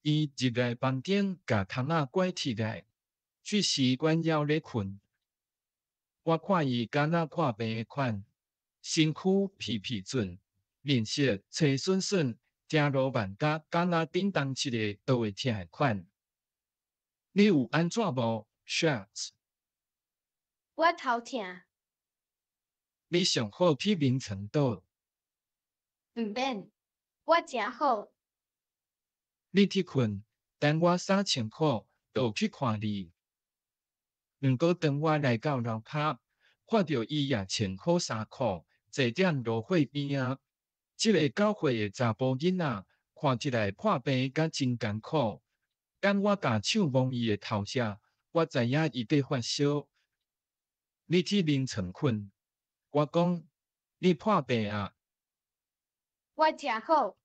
伊入來房間，共窗仔關起來，這時阮猶咧睏。我看伊敢若破病的款，身軀皮皮震，面色青筍筍，行路慢甲敢若叮當一下都會疼的款。你有按怎無，Sharks？我頭疼。你上好去眠床倒。毋免，我誠好。你去睏，等我衫穿好，就去看你。毋過當我來到樓跤，看著伊也穿好衫褲，坐踮爐火邊仔。這个9歲的查埔囡仔，看起來破病佮真艱苦。等我共手摸伊的頭時，我知影伊佇發燒。你去眠床睏，我講，你破病啊？我誠好。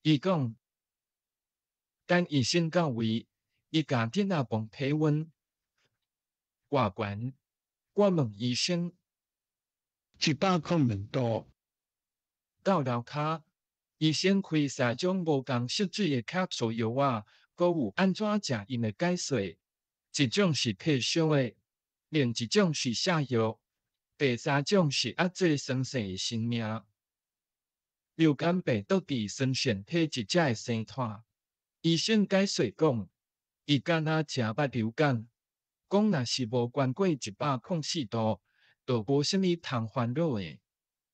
伊講，等醫生到位，伊共囡仔磅體溫，偌懸？我問醫生。102度。到樓跤，醫生開三種無仝色水的卡素藥仔，閣有按怎食𪜶的解說。一種是退燒的，另一種是瀉藥，第三種是壓制酸性的生命。流感病毒佇酸性體質才會生湠。醫生解說講，伊敢若誠捌流感，講若是無懸過104度，就無啥物通煩惱的。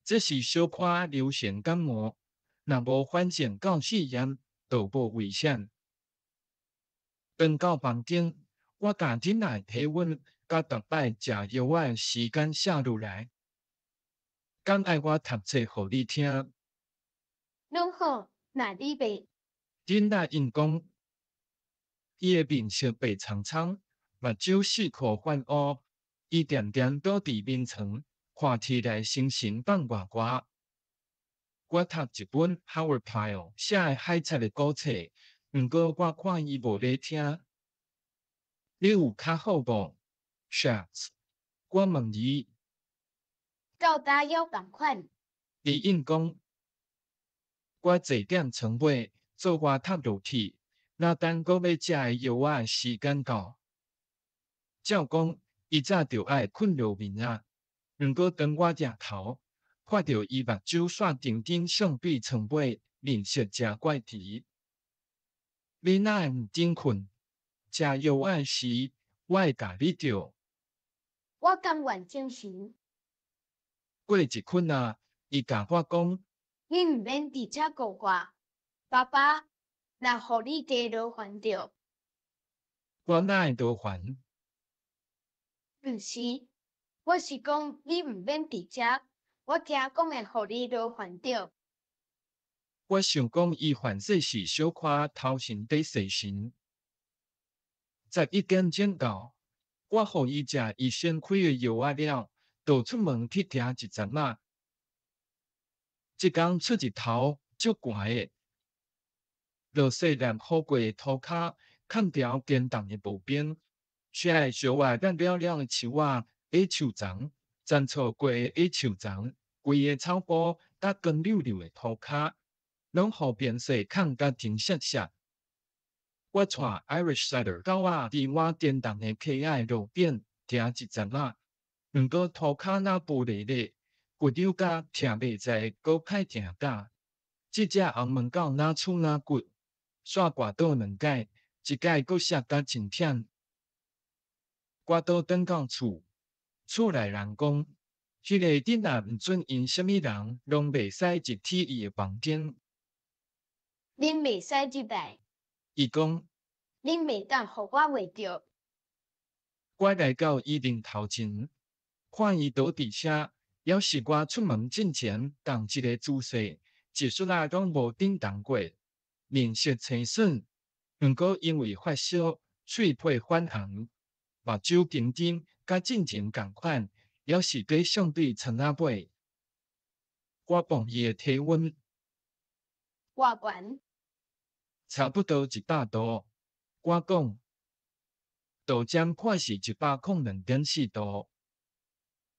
這是小可流行感冒，若無反應到肺炎，就無危險。轉到房間，我共囡仔的體溫佮逐擺食藥仔的時間寫落來。敢愛我讀冊予你聽？攏好，若你袂。囡仔應講，伊的面色白蒼蒼，目睭四箍泛烏，伊恬恬倒佇眠床，看起來精神放外外。我讀一本 Howard Pyle 寫的海賊的古冊，毋過我看伊無咧聽。你有較好無，Sharks？我問伊。到今猶仝款。伊應講，我坐踮床尾，做我讀落去，若等閣欲食的藥仔的時間到。照講，伊早著愛睏落眠啊。毋過當我抬頭，看著伊目睭煞定定相對床尾，面色誠怪奇。你哪會毋準睏？食藥仔時，我會共你叫。我甘願精神。過一困仔，伊共我講。你毋免佇遮顧我，爸爸，若予你加勞煩著。我哪會勞煩？毋是，我是講你毋免佇遮，我驚講會予你勞煩著。我想講伊凡勢是小可頭神佇踅神。11點鐘到，我予伊食醫生開的藥仔了，就出門去行一陣仔。這工出日頭，足寒的。落雪粒雨過的塗跤，崁條堅凍的薄冰，雪相活爛了了的樹仔、矮樹叢、棧錯過的矮樹叢、規个草埔佮光溜溜的塗跤，攏予冰雪崁甲真雪雪。我帶 Irish Setter 狗仔佇我堅凍的溪仔的路頂行一陣仔，毋過塗跤若浮咧咧，骨扭甲疼袂在，閣歹行甲。這隻紅毛狗若鼠若骨，煞跋倒兩擺，一擺閣摔甲真忝。我倒轉到厝，厝內人講，彼个囡仔毋准𪜶啥物人攏袂使入去伊的房間。恁袂使入來。伊講。恁袂當予我畫著。我來到伊眠頭前，看伊倒佇遮，猶是我出門進前仝一个姿勢，一絲仔攏無振動過，面色青筍，毋過因為發燒，喙皮泛紅，目睭金金，佮進前仝款，猶是佇相對床仔尾。我磅伊的體溫。偌懸？差不多100度。我講，度針看是102.4度。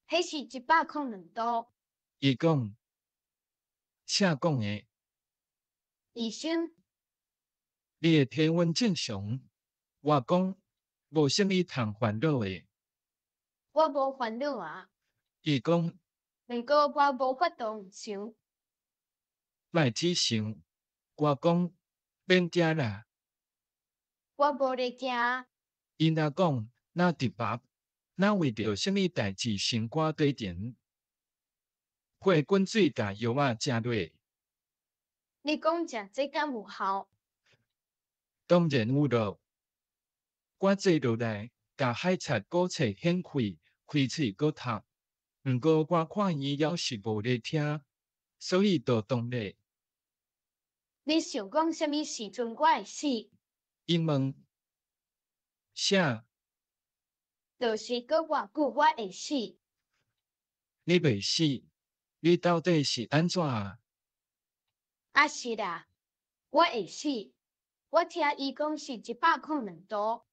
彼是102度。伊講，誰講的？醫生。你的體溫正常。我講，無啥物通煩惱的。我無煩惱啊。伊講，毋過我無法度毋想。莫去想。我講，免驚啦。我無咧驚。伊若講，若直白，若為著啥物代誌心肝底甜。潑滾水共藥仔食落。你講食這敢有效？當然有囉。我坐落來，共海賊鼓冊掀開，開喙閣讀。毋過我看伊猶是無咧聽，所以就當咧。你想講啥物時陣我會死？伊問。啥？就是閣偌久我會死？你袂死，你到底是按怎啊？啊是啦，我會死。我聽伊講是102度。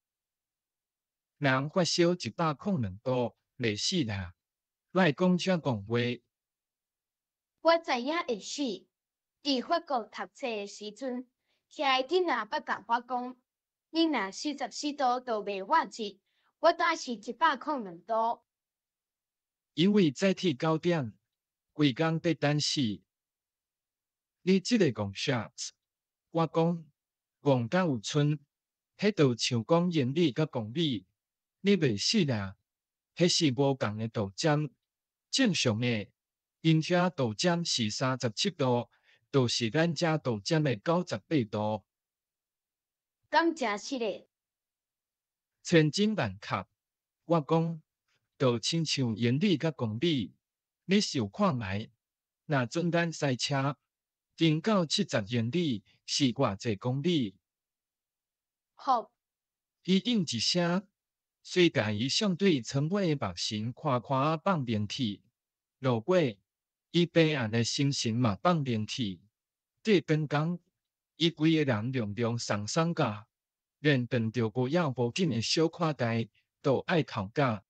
人發燒102度，袂死啦。莫講這戇話。我知影會死。佇法國讀冊的時陣，遐的囡仔捌共我講，你若44度都袂發熱，我敢是102度。因為早起9點，規工佇等死。你這个戇傻，我講，戇甲有賰，彼就像講英語佮國語，你袂死啦，彼是無仝的度針，正常的，𪜶遐度針是37度，就是咱遮度針的98度。敢誠實的？千真萬確，我講，就親像英語佮公語，你想看覓？若準咱駛車，停到70英里是偌濟公里？好。伊應一聲，隨共伊相對床尾的目神寬寬仔放明去。落尾，伊病案的心神嘛放明去。這轉工，伊規个人涼涼鬆鬆甲，連碰著無要無緊的小可代，都愛哭甲。